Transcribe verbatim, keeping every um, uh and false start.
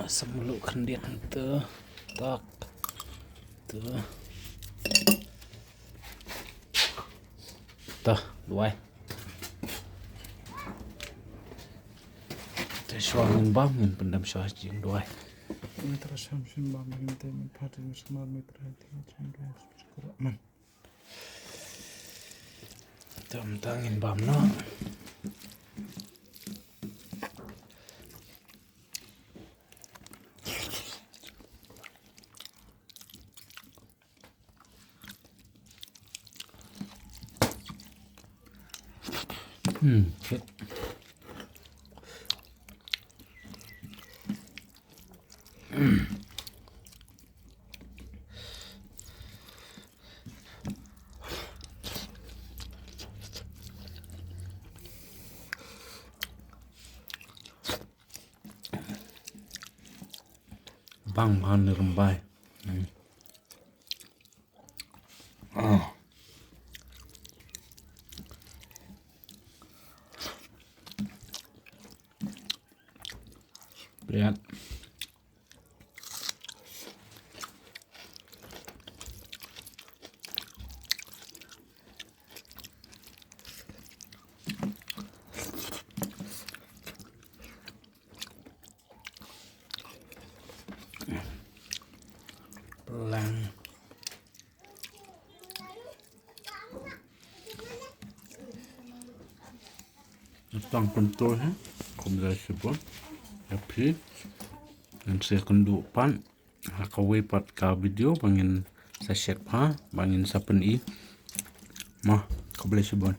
Sa mluh khyndiat hangta. Tak. Tu. Tah, duwai. Te shuwa ngin bam, ngin pyndem shuwa jingduwai. Mitra sham shin bam, ngin te min pati min sumar mitra te jingduwai. Amen. Tam tang ngin bam noh. Hmm, shit. Bang bang ni rembai. Hmm. Ah. Lihat. Lang. Tang kyntu ha. Khublei shibun. Happy. Ngan sa ïakynduh pat ha kawei pat ka video ba ngin sa shet bha, ba ngin sa pyni. Mo, khublei shibun.